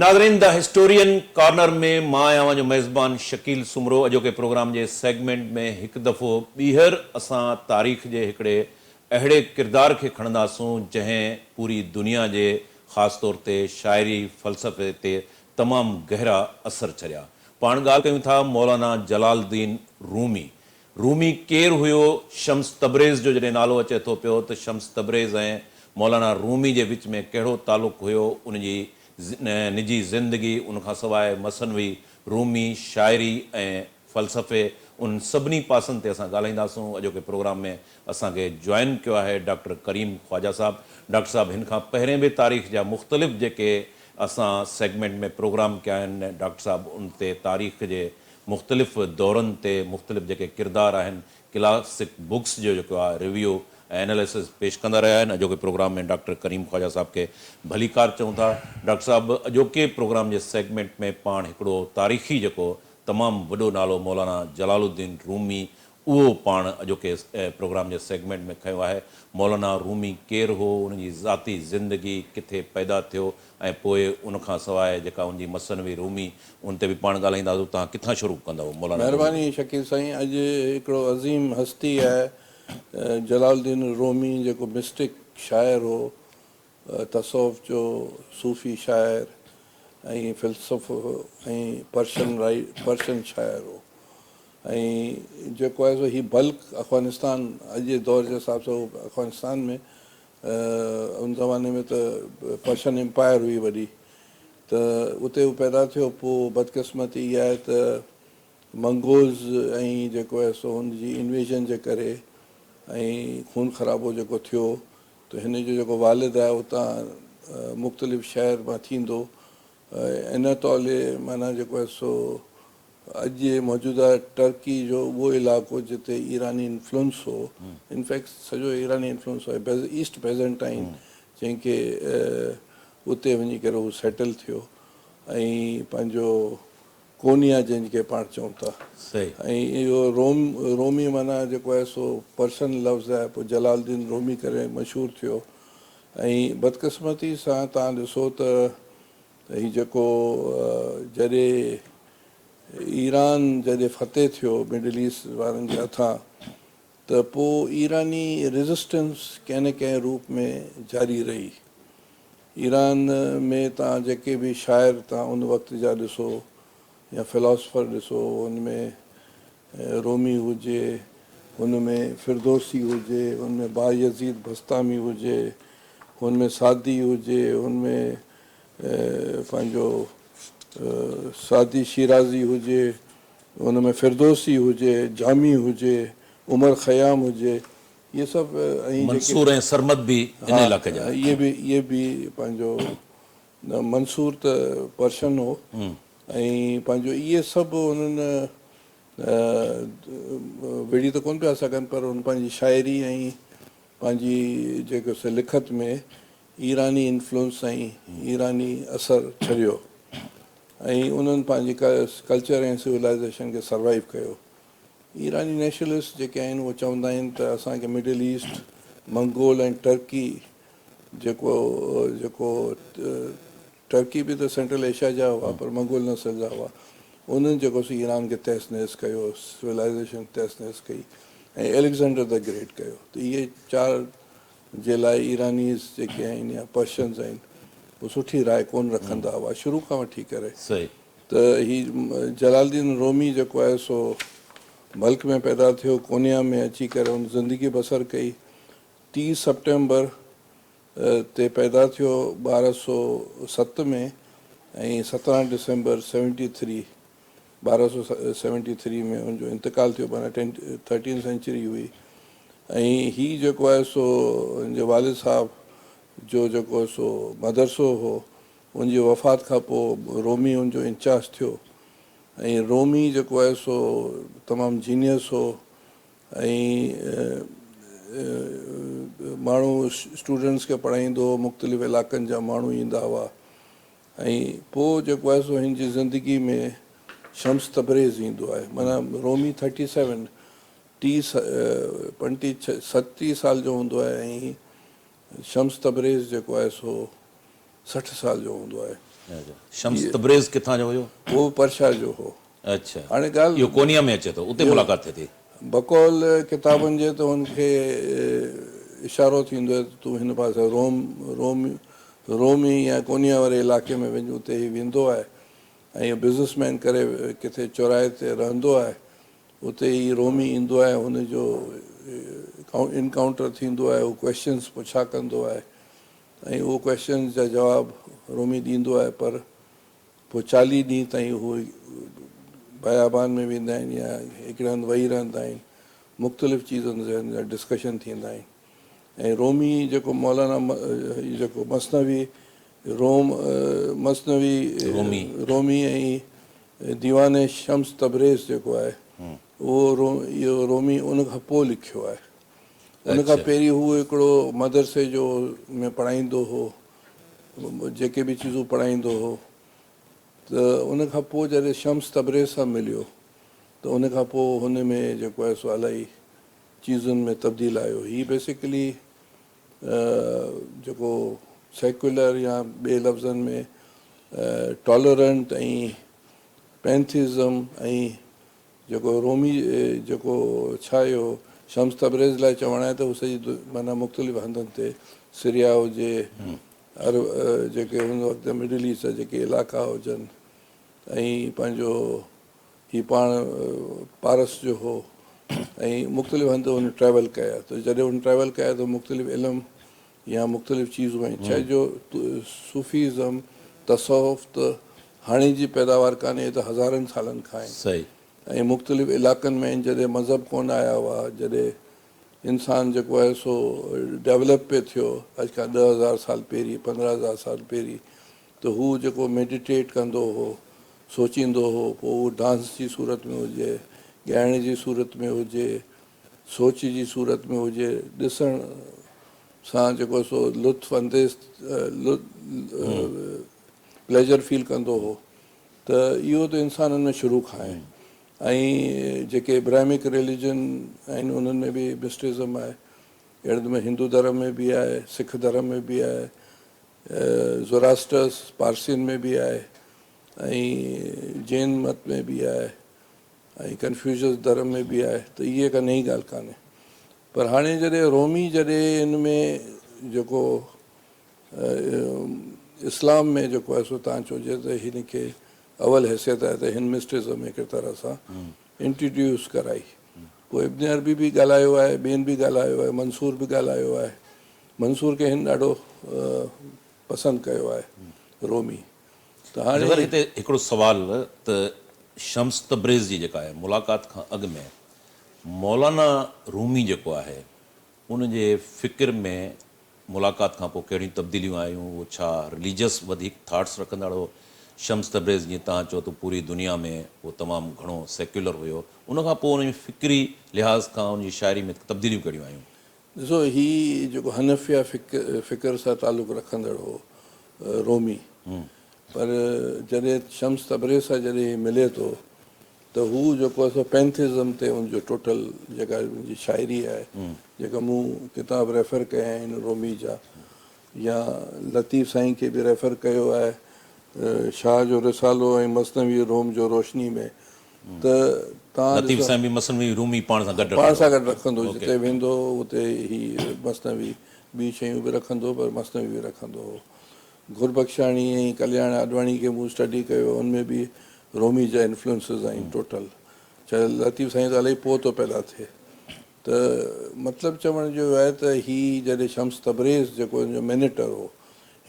ناظرين the historian corner ۾ مان آهيان اوهان جو ميزبان شڪيل سومرو. اڄوڪي پروگرام جي سيگمينٽ ۾ هڪ دفعو ٻيهر اسان تاريخ جي هڪڙي اهڙي ڪردار کي کڻنداسون جنهن پوري دنيا جي خاص طور تي شاعري فلسفي تي تمام گهرا اثر ڇڏيا. پاڻ ڳالهه ڪيون ٿا مولانا جلال الدين رومي. رومي ڪير هيو؟ شمس تبريز جو جڏهن نالو اچي ٿو پيو ته شمس تبريز ۽ مولانا رومي جي وچ ۾ ڪهڙو تعلق هيو، ان جي نجي زندگي، ان کان سواء مثنوي رومي، شاعري ۽ فلسفي، انهن سڀني پاسن تي اسان ڳالهائينداسون. اڄوڪي پروگرام ۾ اسان کي جوائن ڪيو آهي ڊاڪٽر ڪريم خواجه صاحب. ڊاڪٽر صاحب هن کان پهرين به تاريخ جا مختلف جيڪي اسان سيگمينٽ ۾ پروگرام ڪيا آهن ڊاڪٽر صاحب ان تي تاريخ جي مختلف دورن تي مختلف جيڪي ڪردار آهن ڪلاسڪ بڪس جو جيڪو آهي ريويو ۽ اناليسز پيش ڪندا رهيا آهن. اڄوڪي پروگرام ۾ ڊاڪٽر ڪريم خواجه صاحب کي ڀليڪار چئون ٿا. ڊاڪٽر صاحب اڄوڪي پروگرام جي سيگمينٽ ۾ پاڻ هڪڙو تاريخي جيڪو تمام وڏو نالو مولانا جلال الدين رومي اهو پاڻ اڄوڪي پروگرام جي سيگمينٽ ۾ کنيو آهي. مولانا رومي ڪير هو، ان جي ذاتي زندگي، ڪٿي پيدا ٿيو ۽ پوء ان کان سواء جيڪا ان جي مثنوي رومي ان تي به پاڻ ڳالهائينداسون. توهان ڪٿان شروع ڪندؤ مولانا رومي؟ مهرباني شڪيل سائين اڄ هڪڙو عظيم هستي آهي جلال الدين رومي جيڪو مسٽڪ شاعر هو تصوف جو صوفي شاعر ۽ فلسفو ۽ پرشن رائي پرشن شاعر هو ۽ جيڪو آهي سو هي بلڪ افغانستان اڄ جي دور جي حساب سان هو افغانستان ۾ ان زماني ۾ ته پرشن امپائر هئي وڏي ته اتي هو پيدا ٿيو پوء بدقسمتي اها آهي ته منگولز ۽ جيڪو آهي سو هن جي انويزن جي ڪري ۽ خون خرابو جيڪو ٿيو ته هن جو جيڪو والد آهي اتان مختلف شهر مان ٿيندو اناطولي معنيٰ جيڪو آهي سو اڄ جي موجوده ٽرڪي جو اهو علائقو جتي ايراني انفلوئنس هو انفيڪٽ سڄو ايراني انفلوئنس هو ايسٽ بيزنٽائن جنهن کي اتي وڃي ڪري هو سيٽل ٿيو ۽ پنهنجو ڪونيا جنهن کي پاڻ چئون ٿا ۽ اهو روم رومي معنيٰ جيڪو آهي سو پرشن لفظ آهي پوء جلال الدين رومي ڪري مشهور ٿيو ۽ بدقسمتي سان توهان ڏسو ته هي جيڪو جڏهن ايران جڏهن فتح ٿيو مڊل ايسٽ وارن جي هٿان ته پوء ايراني ريزسٽنس ڪنهن نه ڪنهن روپ ۾ جاري رهي. ايران ۾ توهان جيڪي به شاعر توهان ان وقت جا ڏسو يا فلاسفر ڏسو ان ۾ رومي هجي، ان ۾ فردوسي هجي، ان ۾ بايزيد بسطامي هجي، ان ۾ سعدي هجي، ان ۾ پنهنجو سعدي شيرازي هجي، ان ۾ فردوسي هجي، جامي هجي، عمر خيام هجي، اهي سڀ ۽ جيڪي منصور ۽ سرمد به ان ها علائقي جا. اهي به اهي به پنهنجو منصور ته پرشن هو ۽ پنهنجو اهي سڀ انهن وڙهي ته ڪونه پيا سگهن پر هن پنهنجي شاعري ۽ پنهنجي جيڪو سو لکت ۾ ايراني انفلوئنس ۽ ايراني اثر ڇڏيو ۽ انهن پنهنجي ڪلچر ۽ سولائيزيشن کي سروائيو ڪيو. ايراني نيشنلسٽ جيڪي آهن اهي چوندا آهن ته اسان کي مڊل ايسٽ، منگول ۽ ٽرڪي جيڪو جيڪو ٽرڪي به ته سينٽرل ايشيا جا هئا پر منگول نسل جا هئا انهن جيڪو سو ايران کي تهس نهس ڪيو سولائيزيشن تهس نهس ڪئي ۽ اليگزينڊر the great ڪيو ته اهي چار جي لاء ايرانيز جيڪي آهن يا پرشنز آهن اهي سٺي راء ڪونه رکندا هئا شروع کان وٺي ڪري ته هي جلال الدين رومي جيڪو آهي سو بلخ ۾ پيدا ٿيو، قونيا ۾ اچي ڪري هن زندگي بسر ڪئي. 30 سيپٽمبر تي پيدا ٿيو 1207 ۾ ۽ 17 ڊسمبر سيونٽي ٿري 1273 ۾ هن جو انتقال ٿيو معنيٰ ٽين ٿرٽين سينچري هئي ۽ هي جيڪو آهي سو هن جي والد صاحب جو جيڪو سو مدرسو هو ان جي وفات کان پوء رومي ان جو انچارج ٿيو ۽ رومي جيڪو آهي سو تمام جينيس هو ۽ ماڻهو اسٽوڊنٽس کي پڙهائيندو هو مختلف علائقن جا ماڻهو ايندا هئا ۽ پوء جيڪو آهي سو هن جي زندگي ۾ شمس تبريز ايندو آهي معنيٰ رومي ٿرٽي سيون ٽي پنٽيهه ستٽيهه سال جو هوندو آهي ۽ شمس تبريز جيڪو آهي سو 60 سال جو هوندو آهي. شمس تبريز ڪٿان جو هيو؟ اهو به پرشا جو هو. اڇا. هاڻي ڳالهه اهو ڪونيا ۾ اچي ٿو، اتي ملاقات ٿئي ٿي. بقول ڪتابن جي ته هن کي اشارو ٿيندو آهي ته تون هن پاسي روم، روم، رومي يا ڪونيا واري علائقي ۾ وڃ، اتي هي ويندو آهي ۽ اهو بزنس مين ڪري ڪٿي چوراهي تي رهندو آهي، اتي هي رومي ايندو آهي، هن جو انڪائونٽر ٿيندو آهي، هو ڪويسچنس پڇا ڪندو آهي ۽ اهو ڪويسچنس جا جواب رومي ڏيندو آهي پر پوء 40 ڏينهن تائين هو بيابان ۾ ويندا آهن يا هڪڙي هنڌ ويهي رهندا آهن، مختلف چيزن تي هن جا ڊسڪشن ٿيندا آهن ۽ رومي جيڪو مولانا جيڪو مثنوي روم مثنوي رومي ۽ ديوان شمس تبريز جيڪو آهي اهو اهو رومي ان کان پوء لکيو آهي. ان کان پهرين هو هڪڙو مدرسي جو ۾ پڙهائيندو هو، جيڪي به چيزون پڙهائيندو هو ته ان کان پوء جڏهن شمس تبريز سان مليو ته ان کان پوء هن ۾ جيڪو آهي سو الائي چيزن ۾ تبديل آيو. هي بيسيڪلي جيڪو سيڪيولر يا ٻئي لفظن ۾ ٽالرنٽ ۽ پينٿيزم ۽ جيڪو رومي جيڪو ڇا اهو شمس تبريز لاء چوڻ آهي ته هو سڄي معنيٰ مختلف هنڌن تي سريا هجي عرب جيڪي هن وقت مڊل ايسٽ جا جيڪي علائقا هجن ۽ پنهنجو هي پاڻ پارس جو هو ۽ مختلف هنڌ هن ٽريول ڪيا ته جڏهن هن ٽريول ڪيا ته مختلف علم يا مختلف چيزون آهن ڇا جو صوفيزم تصوف ته هاڻي جي پيداوار ڪانهي اهي ته هزارن سالن کان آهن صحيح. ۽ مختلف علائقن ۾ آهن جڏهن مذهب ڪونه آيا هئا جڏهن انسان جيڪو آهي سو ڊيولپ پئي ٿيو اڄ کان 10,000 سال پهرين 15,000 سال پهرين ته هو جيڪو ميڊيٽيٽ ڪندو هو سوچيندو هو پوء اهو ڊانس جي صورت ۾ هجي ڳائڻ جي صورت ۾ هجي سوچ جي صورت ۾ هجي، ڏسڻ سان جيڪو سو لطف انديز پليجر فيل ڪندو هو ته اهو ته انسانن ۾ شروع کان آهي ۽ جيڪي ابراهمڪ رليجن آهن انهن ۾ به مسٽرزم آهي، اهڙي نموني هندو ڌرم ۾ به آهي، سک ڌرم ۾ به آهي، زوراسٽرس پارسين ۾ به آهي ۽ جين مت ۾ به آهي. ۽ ڪنفيوشس ڌرم ۾ به آهي ته اهي ڪا نئين ڳالهه ڪانهي پر هاڻي جڏهن رومي جڏهن ان ۾ جيڪو اسلام ۾ جيڪو آهي سو تان چئجي ته هن کي اول حيثيت آهي ته هن مسٽرزم هڪ طرح سان انٽروڊيوس ڪرائي پوء ابن عربي به ڳالهايو آهي ٻين به ڳالهايو آهي منصور به ڳالهايو آهي منصور کي هن ڏاڍو پسند ڪيو آهي رومي ته هاڻي. نظر هتي هڪڙو سوال ته شمس تبريز جي جيڪا آهي ملاقات کان اڳ ۾ مولانا رومي جيڪو آهي ان جي فڪر ۾ ملاقات کان پوء ڪهڙيون تبديليون آيون اهو ڇا رليجس وڌيڪ ٿاٽس رکندڙ هو شمس تبريز جيئن توهان چئو ته پوري دنيا ۾ اهو تمام گهڻو سيڪيولر هيو ان کان پوء ان جي فڪري لحاظ کان ان جي شاعري ۾ تبديليون ڪهڙيون آيون؟ ڏسو هي جيڪو حنفيه فڪر سان تعلق رکندڙ هو رومي پر جڏهن شمس تبريز سان جڏهن هي ملي ٿو ته هو جيڪو آهي سو پينٿزم تي ان جو ٽوٽل جيڪا ان جي شاعري آهي جيڪا مون ڪتاب ريفر ڪيا آهن رومي جا يا لطيف سائين کي به ريفر ڪيو آهي شاهه جو رسالو ۽ مثنوي روم جو روشني ۾ ته تان لطيف سائين به مثنوي رومي پاڻ سان گڏ رکندو پاڻ سان گڏ رکندو جتي ويندو هو اتي هي مثنوي ٻي شيون به رکندو پر مثنوي به رکندو هو. گربخشاڻي ۽ ڪلياڻ آڏواڻي کي مون اسٽڊي ڪيو ان ۾ به رومي جا انفلوئنسز آهن ٽوٽل چاهي لطيف سائين ته الائي پوء ٿو پيدا ٿئي ته مطلب چوڻ جو اهو آهي ته هي جڏهن شمس تبريز جيڪو ان جو مينيٽر هو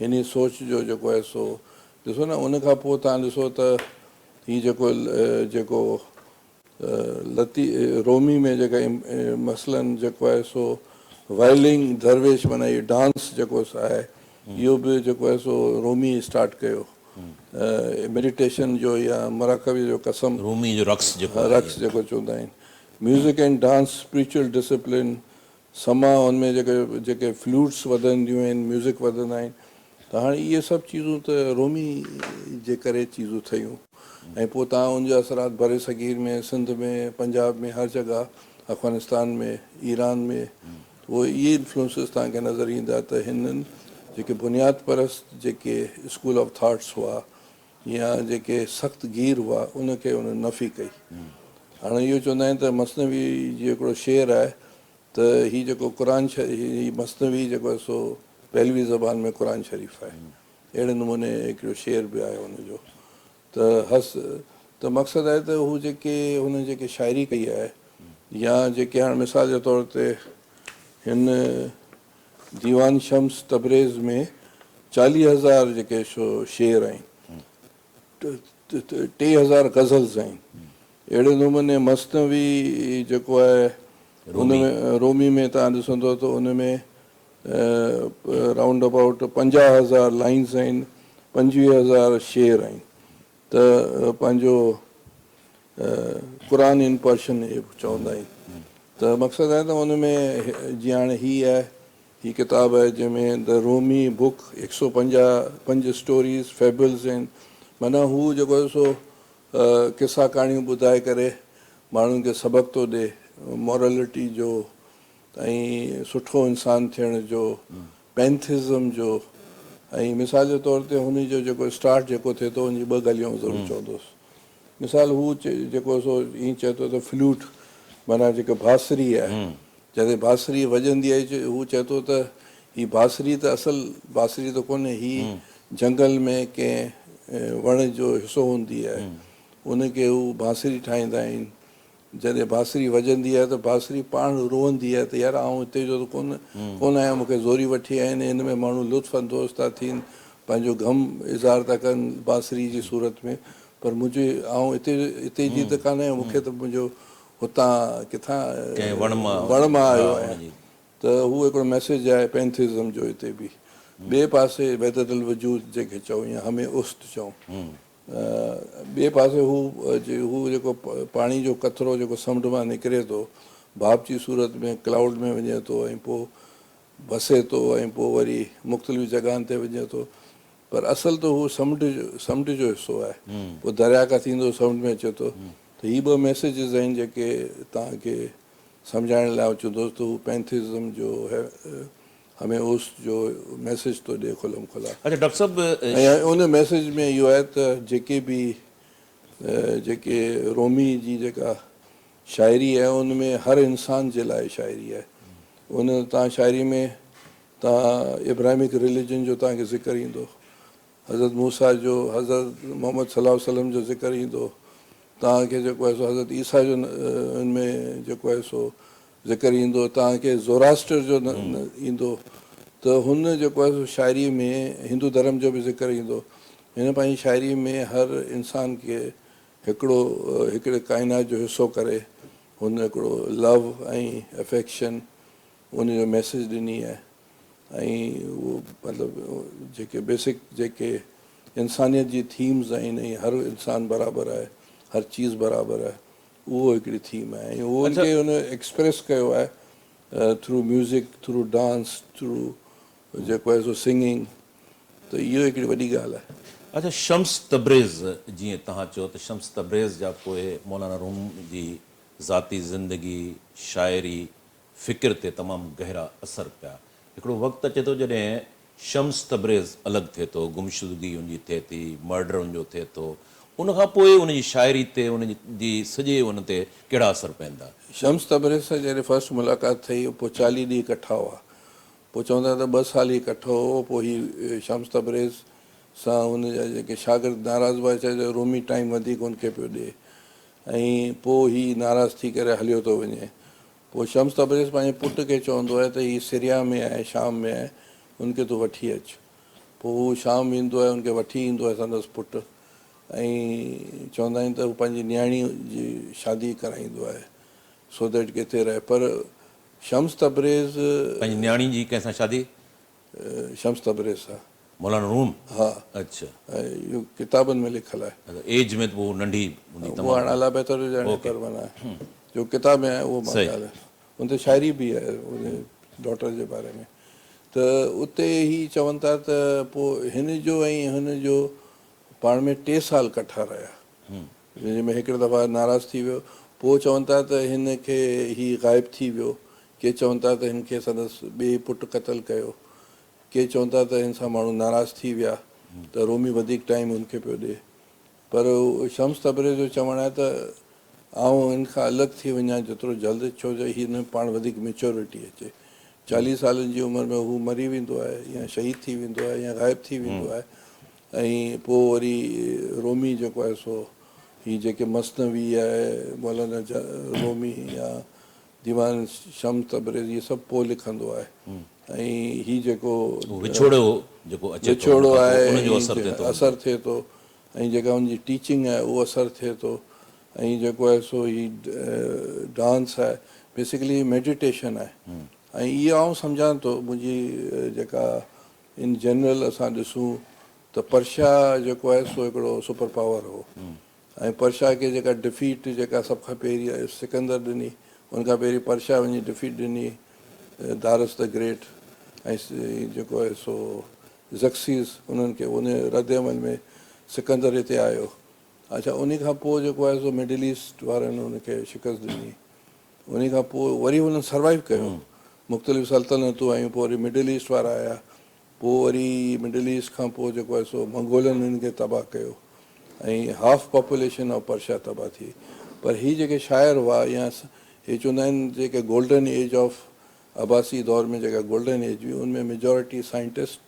هن سوچ جو جيڪو آهي سو ڏسو نه ان کان پوء تان ڏسو ته هي جيڪو جيڪو لطي رومي ۾ جيڪا مثلاً جيڪو آهي سو وائلنگ درويش معنيٰ اهو ڊانس جيڪو آهي اهو به جيڪو آهي سو رومي اسٽارٽ ڪيو ميڊيٽيشن جو يا مراقبي جو قسم رومي جو رقص جيڪو آهي رقص جيڪو چوندا آهن music and dance spiritual discipline سماع ان ۾ جيڪي جيڪي فلوٽس وڌنديون آهن ميوزڪ وڌندا آهن ته هاڻي اهي سڀ چيزون ته رومي جي ڪري چيزون ٺهيون ۽ پوء تان ان جا اثرات برصغير ۾ سنڌ ۾ پنجاب ۾ هر جڳهه افغانستان ۾ ايران ۾ اهي اهي انفلوئنسز توهان کي نظر ايندا ته هنن جيڪي بنياد پرست جيڪي اسڪول آف ٿاٽس هئا يا جيڪي سخت گير هئا ان کي ان نفي ڪئي. هاڻي اهو چوندا آهن ته مثنوي جي هڪڙو شعر آهي ته هي جيڪو قرآن هي مثنوي جيڪو آهي سو پهلوي زبان ۾ قرآن شريف آهي. اهڙي نموني هڪڙو شعر به آهي ان جو ته هس ته مقصد آهي ته هو جيڪي هن جيڪي شاعري ڪئي آهي يا جيڪي هاڻ مثال جي طور تي هن ديوان شمس تبريز ۾ 40,000 جيڪي سو شعر آهن، 3000 غزلز آهن. اهڙي نموني مثنوي جيڪو آهي ان ۾ رومي ۾ توهان ڏسندو ته ان ۾ رائونڊ ابائوٽ 50,000 لائنز آهن، 25,000 شعر آهن ته پنهنجو قرآن ان پرشن اهي به چوندا آهن ته مقصد آهي ته ان ۾ جيئن هاڻي هي آهي هي ڪتاب آهي جنهن ۾ The Rumi Book هڪ سؤ 55 اسٽوريز فيبلز آهن معنيٰ هو جيڪو آهي سو قصا ڪهاڻيون ٻڌائي ڪري ماڻهن کي سبق ٿو ڏي مورلٽي جو ۽ سٺو انسان ٿيڻ جو پينٿزم جو ۽ مثال جي طور تي هن جو جيڪو اسٽارٽ جيڪو ٿئي ٿو ان جي ٻه ڳالهيون آئون ضرور چوندس مثال هو جيڪو سو ائين چئي ٿو ته فلوٽ معنيٰ جيڪا بانسري آهي جڏهن بانسري وڄندي آهي هو چئي ٿو ته هي بانسري ته اصل بانسري ته ڪونهي هي جهنگل ۾ ڪنهن وڻ جو حصو هوندي آهي ان کي هو بانسري ٺاهيندا آهن جڏهن بانسري وڄندي آهي ته بانسري پاڻ روئندي آهي ته يار آئون هتي جو ته ڪونه ڪونه آهيان مون کي زوري وٺي آيا آهن هن ۾ ماڻهو لطف اندوز ٿا ٿين پنهنجو غم اظهار ٿا ڪن بانسري جي صورت ۾ پر منهنجي آئون هتي هتي جي ته ڪانه آهيان مون کي ته منهنجو هتان ڪٿان ڪنهن وڻ مان وڻ مان آيو آهيان ته هو هڪڙو ميسيج آهي پينٿزم جو هتي به ٻئي پاسي وحدت الوجود جنهن کي چئون يا همه اوست چئون ٻئي پاسي هو هو جيڪو پاڻي جو قطرو جيڪو سمنڊ مان نڪري ٿو ڀاپ جي صورت ۾ ڪلائوڊ ۾ وڃي ٿو ۽ پوء وسي ٿو ۽ پوء وري مختلف جڳهن تي وڃي ٿو پر اصل ته هو سمنڊ سمنڊ جو حصو آهي پوء درياء کان ٿيندو سمنڊ ۾ اچي ٿو ته هي ٻه ميسيجز آهن جيڪي توهان کي سمجهائڻ لاء آئون چوندس ته هو پينٿزم جو همين اوس جو ميسيج ٿو ڏي کلم کلا. اڇا ڊاڪٽر صاحب. ۽ ان ميسيج ۾ اهو آهي ته جيڪي به جيڪي رومي جي جيڪا شاعري آهي ان ۾ هر انسان جي لاء شاعري آهي ان تان شاعري ۾ تان ابراهيمڪ رليجن جو تان کي ذڪر ايندو حضرت موسيٰ جو حضرت محمد صلي الله عليه وسلم جو ذڪر ايندو توهان کي جيڪو آهي سو حضرت عيسيٰ جو ان ۾ جيڪو آهي سو ذڪر ايندو توهان کي زوراسٽر جو ايندو ته هن جيڪو آهي سو شاعري ۾ هندو ڌرم جو به ذڪر ايندو هن پنهنجي شاعري ۾ هر انسان کي هڪڙو هڪڙي ڪائنات جو حصو ڪري هن هڪڙو لو ۽ افيڪشن ان جو ميسيج ڏني آهي ۽ اهو مطلب جيڪي بيسڪ جيڪي انسانيت جي ٿيمز آهن ۽ هر انسان برابر آهي هر چيز برابر آهي اهو هڪڙي ٿيم آهي ۽ اهو ان کي ان ايڪسپريس ڪيو آهي through music through dance through جيڪو آهي سو سنگنگ ته اهو هڪڙي وڏي ڳالهه آهي. اڇا شمس تبريز جيئن توهان چيو ته شمس تبريز جا پوء مولانا روم جي ذاتي زندگي شاعري فڪر تي تمام گهرا اثر پيا. هڪڙو وقت اچي ٿو جڏهن شمس تبريز الڳ ٿئي ٿو، گمشدگي ان جي ٿئي ٿي، مرڊر ان جو ٿئي ٿو، ان کان پوء ان جي شاعري تي، ان جي سڄي ان تي ڪهڙا اثر پين ٿا؟ شمس تبريز سان جڏهن فرسٽ ملاقات ٿي پوء 40 ڏينهن ڪٺا هئا. پوء چوندا ته ٻه سال هي ڪٺو هو، پوء هي شمس تبريز سان هن جا جيڪي شاگرد ناراض هئا چيو ته رومي ٽائيم وڌيڪ هن کي پيو ڏي ۽ پوء هي ناراض ٿي ڪري هليو ٿو وڃي. پوء شمس تبريز پنهنجي پٽ کي چوندو آهي ته هي سريا ۾ آهي، شام ۾ آهي، هن کي تون وٺي اچ. پوء هو شام ويندو آهي، هن کي وٺي ايندو آهي سندس پٽ ۽ چوندا آهن ته هو پنهنجي نياڻي جي شادي ڪرائيندو آهي سو that ڪٿي رهي پر شمس تبريز. پنهنجي نياڻي جي ڪنهن سان شادي؟ شمس تبريز سان. مولانا روم؟ ها. اڇا. اهو ڪتابن ۾ لکيل آهي. اڇا ايج ۾ ته پوء ننڍي هوندي تمام. اهو هاڻ الله بهتر ٿو ڄاڻي پر معنيٰ جو ڪتاب ۾ آهي اهو مان ڳالهه ان تي شاعري به آهي ان ڊاٽر جي باري ۾ ته اتي هي چون ٿا ته پوء هن جو ۽ هن جو پاڻ ۾ ٽي سال ڪٺا رهيا جنهن ۾ هڪڙي دفعا ناراض ٿي ويو پوء چون ٿا ته هن کي هي غائب ٿي ويو ڪي چون ٿا ته هن کي سندس ٻئي پٽ قتل ڪيو. ڪي چون ٿا ته هن سان ماڻهو ناراض ٿي ويا ته رومي وڌيڪ ٽائيم هن کي پيو ڏي. پر شمس تبريز جو چوڻ آهي ته آئون هن کان الڳ ٿي وڃان جيترو جلد ڇو جو هن ۾ پاڻ وڌيڪ ميچورٽي اچي. 40 سالن جي عمر ۾ هو مري ويندو آهي يا شهيد ٿي ويندو آهي يا غائب ٿي ويندو آهي ۽ پوء وري رومي جيڪو آهي سو هي جيڪي مثنوي آهي مولانا رومي يا ديوان شمس تبريز اهي سڀ پوء لکندو آهي ۽ هي جيڪو وڇوڙو جيڪو اچي ٿو وڇوڙو آهي ان جو اثر ٿئي ٿو اثر ٿئي ٿو ۽ جيڪا ان جي ٽيچنگ آهي اهو اثر ٿئي ٿو ۽ جيڪو آهي سو هي ڊانس آهي بيسيڪلي هي ميڊيٽيشن آهي ۽ اهو آئون سمجهان ٿو منهنجي جيڪا ان جنرل اسان ڏسون ته پرشيا جيڪو آهي سو هڪڙو سپر پاور هو ۽ پرشا کي جيڪا ڊفيٽ جيڪا سڀ کان پهرين سڪندر ڏني ان کان پهرين پرشا وڃي ڊفيٽ ڏني دارس the great ۽ جيڪو آهي سو زڪسيز انهن کي ان رد عمل ۾ سڪندر هتي آيو اڇا ان کان پوء جيڪو آهي سو مڊل ايسٽ وارن ان کي شڪست ڏني ان کان پوء وري انهن سروائيو ڪيو مختلف سلطنتون آيون پوء وري مڊل ايسٽ وارا آيا پوء وري مڊل ايسٽ کان پوء جيڪو آهي سو منگولن هن کي تباهه ڪيو ۽ هاف پاپوليشن آف پرشيا تباهه ٿي پر هي جيڪي شاعر هئا يا هي چوندا آهن جيڪي گولڊن ايج آف عباسي دور ۾ جيڪا گولڊن ايج هئي ان ۾ ميجارٽي سائنٽسٽ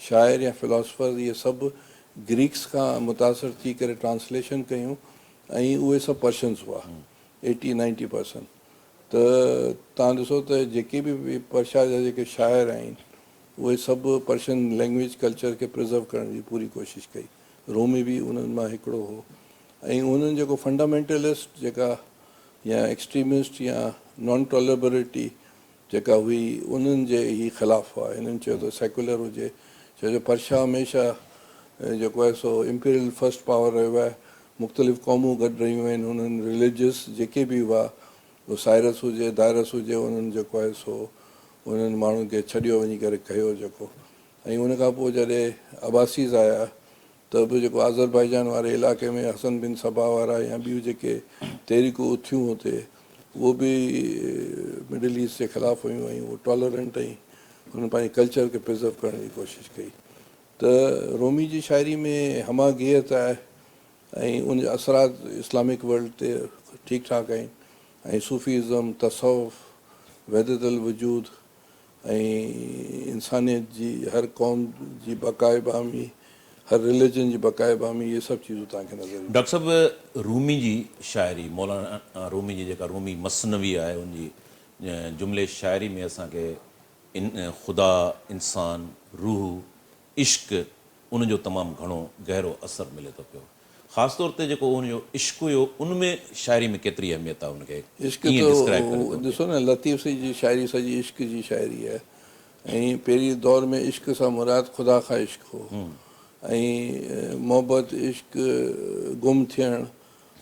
شاعر يا فلاسفرز اهي سڀ گريڪس کان متاثر ٿي ڪري ٽرانسليشن ڪيون ۽ اهي سڀ پرشنز هئا ايٽي نائنٽي پرسنٽ ته تان ڏسو ته جيڪي به پرشيا جا جيڪي شاعر آهن اهي سڀ پرشن لينگويج ڪلچر کي پرزرو ڪرڻ جي پوري ڪوشش ڪئي. رومي به انهن مان هڪڙو هو ۽ انهن جيڪو فنڊامينٽلسٽ جيڪا يا ايڪسٽريمسٽ يا نان ٽالربلٽي جيڪا هئي انهن جي هي خلاف هئا. هنن چيو ته سيڪولر هجي ڇو جو پرشا هميشه جيڪو آهي سو امپيريل فرسٽ پاور رهيو آهي. مختلف قومون گڏ رهيون آهن انهن رليجس جيڪي به هئا اهو سائرس هجي دائرس هجي انهن جيڪو آهي سو انهن ماڻهن کي ڇڏيو وڃي ڪري ڪيو جيڪو ۽ ان کان پوء جڏهن عباسيز آيا ته به جيڪو آذربائيجان واري علائقي ۾ حسن بن صبا وارا يا ٻيون جيڪي تحريڪون اٿيون اتي اهو به مڊل ايسٽ جي خلاف هيون ۽ اهو ٽالرنٽ ۽ انهن پنهنجي ڪلچر کي پرزرو ڪرڻ جي ڪوشش ڪئي ته رومي جي شاعري ۾ همه گيت آهي ۽ ان جا اثرات اسلامڪ ورلڊ تي ٺيڪ ٺاڪ آهن ۽ صوفي ازم، تصوف، وحدت الوجود ۽ انسانيت جي هر قوم جي بقاء باهمي، هر رليجن جي بقاء باهمي اهي سڀ چيزون توهان کي نظر اينديون. ڊاڪٽر صاحب رومي جي شاعري مولانا رومي جي جيڪا رومي مثنوي آهي ان جي جملي شاعري ۾ اسان کي خدا، انسان، روح، عشق ان جو تمام گهڻو گهرو اثر ملي ٿو پيو. خاص طور تي جيڪو ان جو عشق هيو ان ۾ شاعري ۾ ڪيتري اهميت آهي ان کي عشق ڪيئن ته ڊسڪرائيب ڪري ٿو. ڏسو نه لطيف سائين جي شاعري سڄي عشق جي شاعري آهي ۽ پهرين دور ۾ عشق سان مراد خدا کان عشق هو ۽ محبت عشق گم ٿيڻ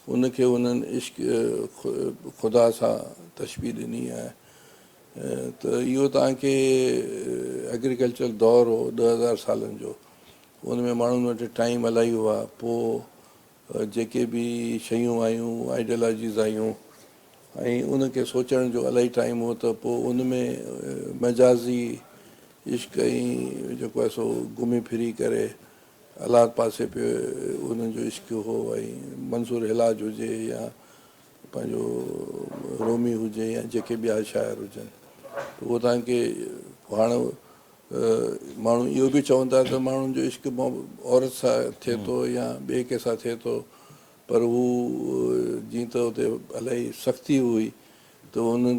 ان کي انهن عشق خدا سان تشبيهه ڏني آهي ته اهو توهان کي ايگريڪلچرل دور هو 10,000 سالن جو ان ۾ ماڻهن وٽ ٽائيم الاهي هئا پوء جيڪي به شيون آيون آئيڊيالاجيز آيون ۽ ان کي سوچڻ جو الاهي ٽائيم هو ته پوء ان ۾ مجازي عشق ۽ جيڪو آهي سو گهمي ڦري ڪري الله پاسي پيو انهن جو عشق هو ۽ منصور حلاج هجي يا پنهنجو رومي هجي يا جيڪي ٻيا شاعر هجن ته اهو توهان کي هاڻ ماڻهو اهو به چون ٿا ته ماڻهن جو عشق عورت سان ٿئي ٿو يا ٻئي ڪنهن سان ٿئي ٿو پر هو جيئن ته اتي الاهي سختي هئي ته انهن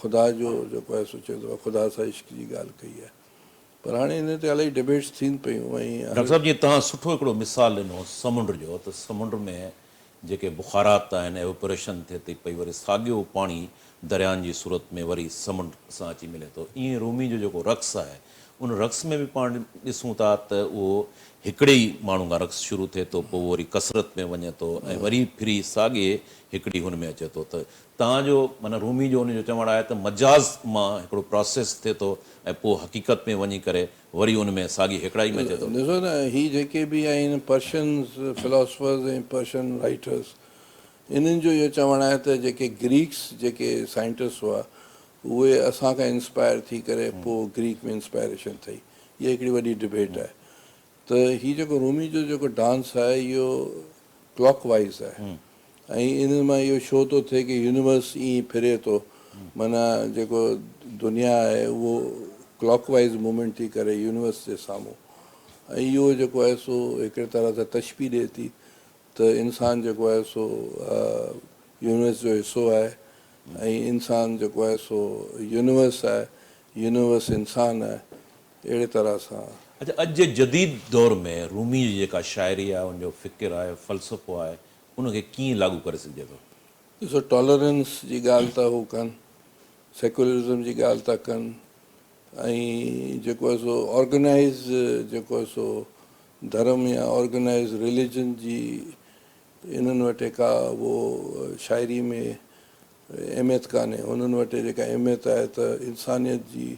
خدا جو جيڪو آهي سو چئي ٿو خدا سان عشق جي ڳالهه ڪئي آهي پر هاڻي ان تي الاهي ڊبيٽس ٿين پيون ۽ ڊاڪٽر صاحب جيئن توهان سٺو هڪڙو مثال ڏنو سمنڊ جو ته سمنڊ ۾ جيڪي بخارات آهن Evaporation ٿئي ٿي پئي وري ساڳيو پاڻي دريائن جي صورت ۾ وري سمنڊ سان اچي ملي ٿو ائين رومي جو جيڪو رقص آهي ان رقص ۾ به پاڻ ڏسون ٿا ته اهو هڪڙي ئي ماڻهو کان رقص شروع ٿئي ٿو پوء وري ڪثرت ۾ وڃي ٿو ۽ وري ڦري ساڳي هڪڙي هن ۾ اچي ٿو ته تان جو معنيٰ رومي جو ان جو چوڻ آهي ته مجاز مان هڪڙو پراسيس ٿئي ٿو ۽ پوء حقيقت ۾ وڃي ڪري وري ان ۾ ساڳي هيڪڙائي ۾ اچي ٿو. ڏسو نه هي جيڪي به آهن پرشنز فلاسفرز ۽ پرشن رائيٽرز انهن جو اهو چوڻ آهي ته جيڪي گريڪس جيڪي سائنٽسٽ هئا اهي اسان کان انسپائر ٿي ڪري پوء گريڪ ۾ انسپائريشن ٿي. اها هڪڙي وڏي ڊبيٽ آهي ته هي جيڪو رومي جو جيڪو ڊانس آهي اهو ڪلاڪ وائيز آهي ۽ ان مان اهو شو ٿو ٿئي ڪي يونيورس ائين ڦري ٿو معنيٰ جيڪو دنيا آهي اهو ڪلاڪ وائيز موومينٽ ٿي ڪري يونيورس جي سامهون ۽ اهو جيڪو آهي سو هڪڙي طرح سان تشبيهه ڏئي ٿي ته انسان جيڪو آهي سو يونيورس جو حصو آهي ۽ انسان جيڪو آهي سو يونيورس آهي، يونيورس انسان آهي، اهڙي طرح سان. اڇا اڄ جي جديد دور ۾ رومي جي جيڪا شاعري آهي، ان جو فڪر آهي، فلسفو آهي، ان کي ڪيئن لاڳو ڪري سگهجي ٿو؟ ڏسو ٽالرنس جي ڳالهه ٿا هو ڪن، سيڪولرزم جي ڳالهه ٿا ڪن ۽ جيڪو آهي سو آرگنائيز جيڪو آهي سو ڌرم يا آرگنائيز رليجن جي انهن وٽ ڪا اهو شاعري ۾ اهميت ڪانهي. انهن وٽ جيڪا اهميت آهي ته انسانيت جي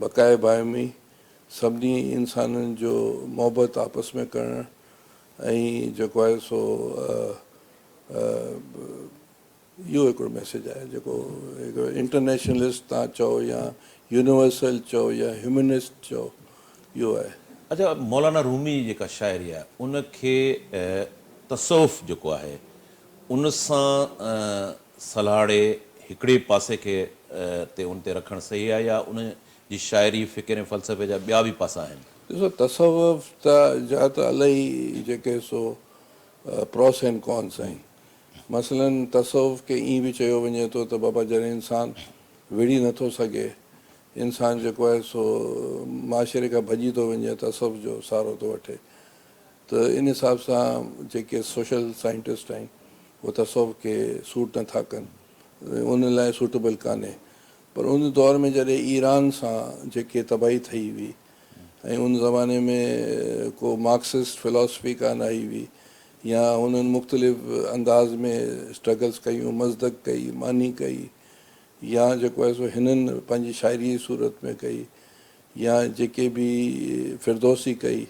بقاء باهمي، سڀني انسانن جو محبت آپس ۾ ڪرڻ ۽ جيڪو آهي سو اهو هڪڙو ميسيج آهي جيڪو هڪ انٽرنيشنلسٽ توهان چئو يا يونيورسل چئو يا هيومنسٽ چئو اهو آهي. اڇا مولانا رومي جي جيڪا شاعري آهي ان کي تصوف جيڪو آهي ان سان سلهاڙي هڪڙي پاسي کي تي ان تي رکڻ صحيح آهي يا ان جي شاعري فڪر ۽ فلسفي جا ٻيا به پاسا آهن؟ ڏسو تصوف ته جا ته الائي جيڪي سو پروس اينڊ ڪونس آهن. مثلاً تصوف کي ائين به چيو وڃي ٿو ته بابا جڏهن انسان وڙهي نه ٿو سگهي، انسان جيڪو آهي سو معاشري کان ڀڄي ٿو وڃي تصوف جو سهارو ٿو وٺي ته ان حساب سان جيڪي سوشل سائنٽسٽ آهن اهي تصوف کي سوٽ نه ٿا ڪن ان لاء سوٽيبل ڪانهي پر ان دور ۾ جڏهن ايران سان جيڪي تباهي ٿئي هئي ۽ ان زماني ۾ ڪو مارڪسسٽ فلاسفي ڪانه آئي هئي يا هنن مختلف انداز ۾ اسٽرگلس ڪيون، مزدڪ ڪئي، ماني ڪئي يا جيڪو آهي سو هنن پنهنجي شاعري جي صورت ۾ ڪئي يا جيڪي به فردوسي ڪئي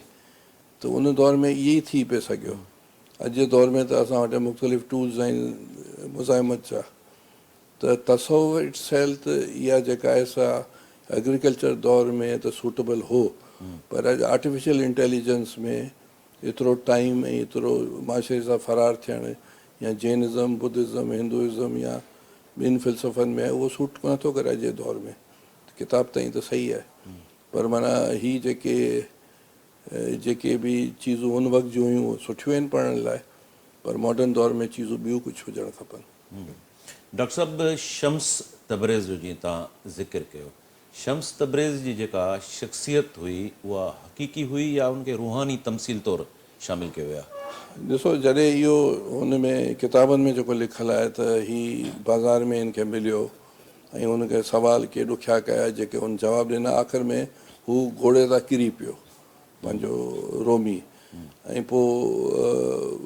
ته ان دور ۾ اهي ئي ٿي پئي سگهيو. اڄ جي دور ۾ ته اسان وٽ مختلف ٽولز آهن مزاحمت جا ته تصوف it self ته اها جيڪا آهي سا ايگريڪلچر دور ۾ ته سوٽيبل هو پر اڄ آرٽيفيشل انٽيليجنس ۾ ايترو ٽائيم ۽ ايترو معاشري سان فرار ٿيڻ يا جينزم، بدزم، هندوازم يا ٻين فلسفن ۾ اهو سوٽ ڪونه ٿو ڪري اڄ جي دور ۾ ڪتاب تائين ته صحيح آهي پر معنيٰ هي جيڪي جيڪي به چيزون ان وقت جون هيون سٺيون آهن پڙهڻ لاء پر ماڊرن دور ۾ چيزون ٻيون ڪجهه هجڻ کپن. ڊاڪٽر صاحب شمس تبريز جو جيئن توهان ذڪر ڪيو شمس تبريز جي جيڪا شخصيت هئي اها حقيقي هئي يا ان کي روحاني تمثيل طور شامل ڪيو ويو آهي؟ ڏسو جڏهن اهو هن ۾ ڪتابن ۾ جيڪو لکيل آهي ته هي بازار ۾ هن کي مليو ۽ هن کي سوال ڪي ڏکيا ڪيا جيڪي هن جواب ڏنا آخر ۾ هو گهوڙي تان ڪري پيو پنهنجو رومي ۽ پوء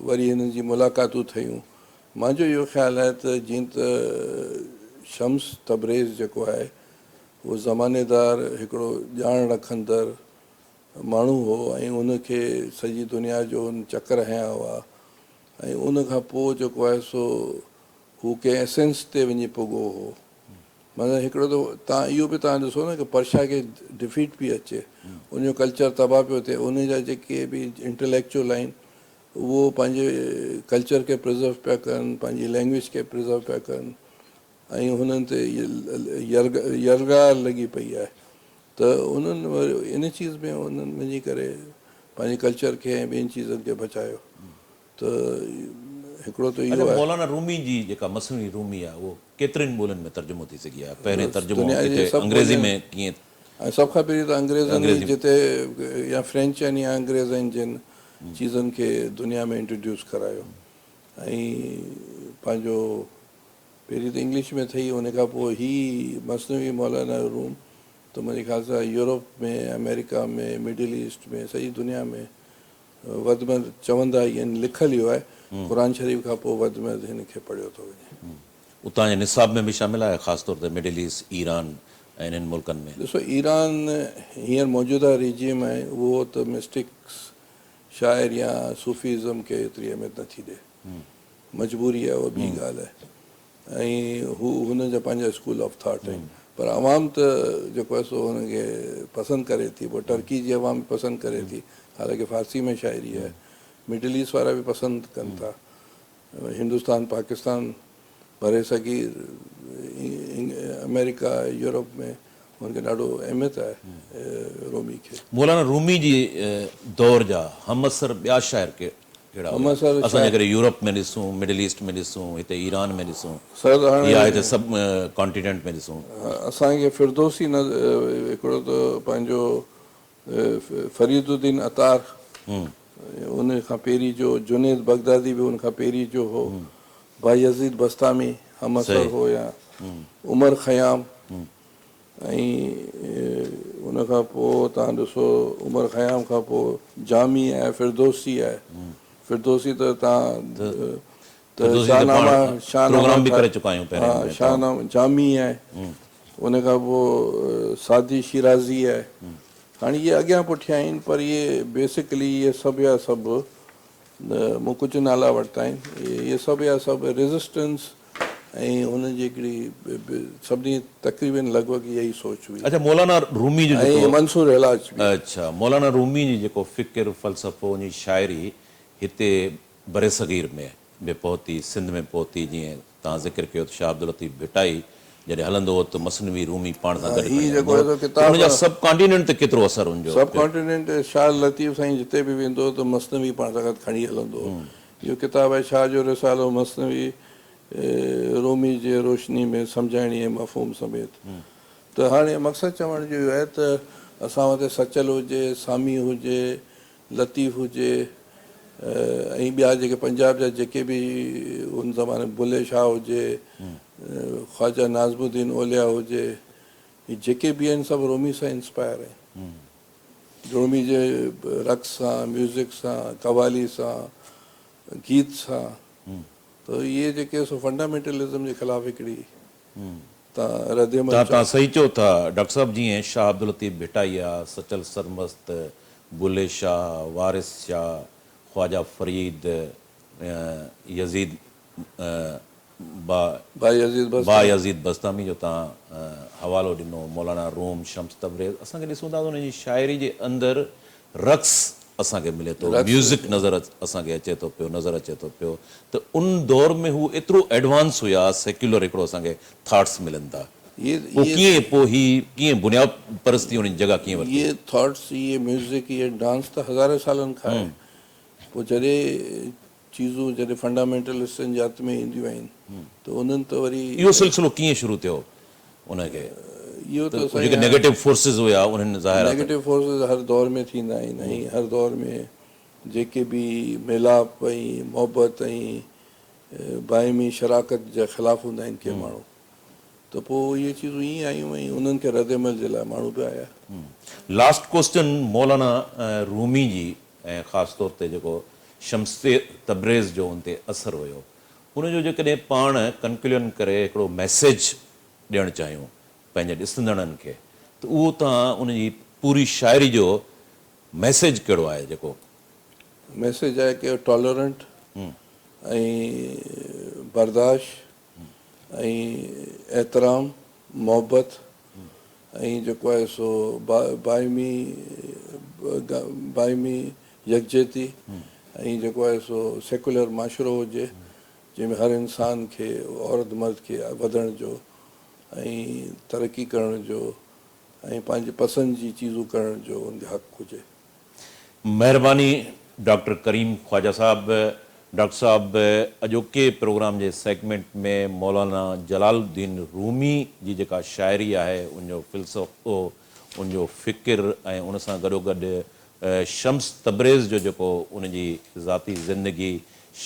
وري هنن جي ملاقاتون ٿيون مانجو اهو خيال آهي ته جيئن ته شمس تبريز جيڪو آهي اهو زمانيدار هڪڙو ڄاڻ رکندڙ ماڻهو هو ۽ ان کي سڄي دنيا جو ان چڪر هنيا هئا ۽ ان کان پوء جيڪو آهي سو هو ڪنهن ايسنس تي وڃي پڳو هو. معنيٰ هڪڙو ته تان اهو به تان ڏسو نه ڪه پرشا کي ڊفيٽ پئي اچي ان جو ڪلچر تباهه پيو ٿئي ان جا جيڪي به انٽليڪچوئل آهن اهو پنهنجي ڪلچر کي پرزرو پيا ڪن پنهنجي لينگويج کي پرزرو پيا ڪن ۽ هنن تي يلغار لڳي پئي آهي ته انهن ان چيز ۾ انهن وڃي ڪري پنهنجي ڪلچر کي ۽ ٻين چيزن کي بچايو ته هڪڙو ته اهو اڇا آهي. مولانا رومي جي جيڪا مثنوي رومي آهي اهو ڪيترين ٻولين ۾ ترجمو ٿي سگهي آهي؟ پهرين ترجمو دنيا جي ڪٿي سڀ انگريزي ٻولين ۾ ڪيئن؟ ۽ سڀ کان پهرين ته انگريزن ئي انگريزي جتي يا فرينچ آهن يا انگريز آهن جن چيزن کي دنيا ۾ انٽروڊيوس ڪرايو ۽ پنهنجو پهرين ته انگلش ۾ ٿي ان کان پوء هي مثنوي مولانا روم ته منهنجي خيال سان يورپ ۾ آمريڪا ۾ مڊل ايسٽ ۾ سڄي دنيا ۾ وڌ ۾ وڌ چوندا ئي آهن لکيل اهو آهي قرآن شريف کان پوء وڌ ۾ وڌ هن کي پڙهيو ٿو وڃي. اتان جي نصاب ۾ به شامل آهي خاص طور تي مڊل ايسٽ، ايران ۽ انهن ملڪن ۾. ڏسو ايران هينئر موجوده ريجيم آهي اهو ته مسٽڪس شاعر يا صوفي ازم کي ايتري اهميت نٿي ڏي. مجبوري آهي اها ٻي ڳالهه آهي. ۽ هو هن جا پنهنجا اسڪول آف ٿاٽ آهن پر عوام ته جيڪو آهي سو هن کي پسند ڪري ٿي پوء ٽرڪي جي عوام به پسند ڪري ٿي حالانڪه فارسي ۾ شاعري آهي مڊل ايسٽ وارا به پسند ڪن ٿا هندستان پاڪستان برصغير آمريڪا يورپ ۾ هن کي ڏاڍو اهميت آهي رومي کي. مولانا رومي جي دور جا همعصر ٻيا شاعر ڪهڙا هيا؟ اسان جيڪڏهن يورپ ۾ ڏسون، مڊل ايسٽ ۾ ڏسون، هتي ايران ۾ ڏسون يا هتي سب ڪانٽيننٽ ۾ ڏسون. اسان کي فردوسي هڪڙو ته پنهنجو فريد الدين عطار ان کان پهرين جو، جنيد بغدادي به ان کان پهرين جو هو، بايزيد بسطامي همعصر هو يا عمر خيام ۽ ان کان پوء توهان ڏسو عمر خيام کان پوء جامي آهي، فردوسي آهي، فردوسي ته توهان ته شاهنامه شاهنامه ها شاهنامه جامي آهي ان کان پوء سعدي شيرازي آهي هاڻي اهي اڳيان پٺيان آهن پر اهي بيسڪلي اهي سڀ يا سڀ مون ڪجهه نالا ورتا آهن اهي سڀ يا سڀ ريزسٽنس ۽ انهن جي هڪڙي سڀني تقريبن لڳ ڀڳ اها ئي سوچ هئي. اڇا مولانا رومي جو جيڪو ۽ منصور حلاج به. اڇا مولانا رومي جي جيڪو فڪر فلسفو ان جي شاعري هتي برصغير ۾ به پهتي، سنڌ ۾ پهتي، جيئن توهان ذڪر ڪيو ته شاهه عبداللطيف ڀٽائي جڏهن هلندو هو ته مثنوي رومي پاڻ سان گڏ هي کڻي جيڪو هلندو هو آهي سو ته ان جا ڪتاب سب ڪانٽيننٽ تي ڪيترو اثر ان جو سب پيو؟ ڪانٽيننٽ تي شاهه لطيف سائين جتي به ويندو هو ته مثنوي پاڻ سان گڏ کڻي هلندو هو. اهو ڪتاب آهي شاهه جو رسالو مثنوي رومي جي روشني ۾ سمجهائڻي ۽ مفهوم سميت. ته هاڻي مقصد چوڻ جو اهو آهي ته اسان وٽ سچل هجي، سامي هجي، لطيف هجي ۽ ٻيا جيڪي پنجاب جا جيڪي به ان زماني ۾ بلهي شاهه هجي، خواجه ناظم الدين اولياء هجي، هي جيڪي به آهن سڀ رومي سان انسپائر آهن. رومي جي رقص سان، ميوزڪ سان، قوالي سان، گيت سان ته اهي جيڪي سو فنڊامينٽلزم جي خلاف هڪڙي تان ردعمل تان تان صحيح چئو ٿا ڊاڪٽر صاحب جيئن شاهه عبداللطيف ڀٽائي آ، سچل سرمست، بلهي شاهه، وارث شاهه، خواجه فريد، يزيد با بايزيد بسطامي جو تان حوالو ڏنو، مولانا روم، شمس تبريز اسان کي ڏسون ٿا ته انهن جي شاعري جي اندر رقص اسان کي ملي ٿو، ميوزڪ نظر اسان کي اچي ٿو پيو، نظر اچي ٿو پيو ته ان دور ۾ هو ايترو ايڊوانس هيا، سيڪيولر هڪڙو اسان کي ٿاٽس ملن ٿا. پوء ڪيئن پوء هي ڪيئن بنياد پرستي انهن جي جڳهه ڪيئن ورتي؟ اهي ٿاٽس، اهي ميوزڪ، اهي ڊانس ته هزارين سالن کان آهي. پوء جڏهن چيزون جڏهن فنڊامينٽلسٽن جي هٿ ۾ اينديون آهن ته انهن ته وري. اهو سلسلو ڪيئن شروع ٿيو ان کي اهو ته ته جيڪي نيگيٽو فورسز هيا انهن ظاهر آهي ته. نيگيٽو فورسز هر دور ۾ ٿيندا آهن ۽ هر دور ۾ جيڪي به ميلاپ ۽ محبت ۽ باهمي شراڪت جي خلاف هوندا آهن ڪي ماڻهو ته پوء اهي چيزون ائين آيون ۽ انهن کي رد عمل جي لاء ماڻهو به آيا. لاسٽ ڪوسچن مولانا رومي جي ۽ خاص طور تي جيڪو شمس تبريز جو ان تي اثر هيو ان جو جيڪڏهن پاڻ ڪنڪليون ڪري هڪڙو ميسيج ڏيڻ چاهيون پنهنجي ڏسندڙن کي ته اهو توهان ان جي پوري شاعري جو ميسيج ڪهڙو آهي جيڪو. ميسيج آهي ڪي ٽالرنٽ ۽ برداشت ۽ احترام، محبت ۽ جيڪو آهي سو باهمي باهمي يڪجهتي ۽ جيڪو آهي سو سيڪولر معاشرو هجي جنهن ۾ هر انسان کي عورت مرد کي وڌڻ جو ۽ ترقي ڪرڻ جو ۽ پنهنجي پسند جي چيزون ڪرڻ جو ان کي حق هجي. مهرباني ڊاڪٽر ڪريم خواجه صاحب. ڊاڪٽر صاحب اڄوڪي پروگرام جي سيگمينٽ ۾ مولانا جلال الدين رومي جي جيڪا شاعري آهي ان جو فلسفو ان جو فڪر ۽ ان سان گڏوگڏ شمس تبريز جو جيڪو ان جي ذاتي زندگي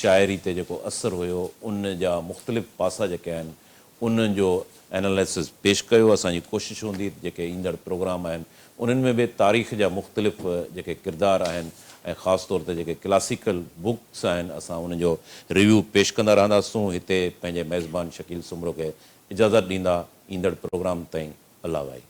شاعري تي جيڪو اثر هيو ان جا مختلف پاسا جيڪي آهن ان جو اينالائسز پيش ڪيو، اسان جي ڪوشش هوندي ته جيڪي ايندڙ پروگرام آهن انهن ۾ به تاريخ جا مختلف جيڪي ڪردار آهن ۽ خاص طور تي جيڪي ڪلاسيڪل بڪس آهن اسان انهن جو ريويو پيش ڪندا رهنداسون، هتي پنهنجي ميزبان شڪيل سومرو کي اجازت ڏيندا ايندڙ پروگرام تائين الله واهي.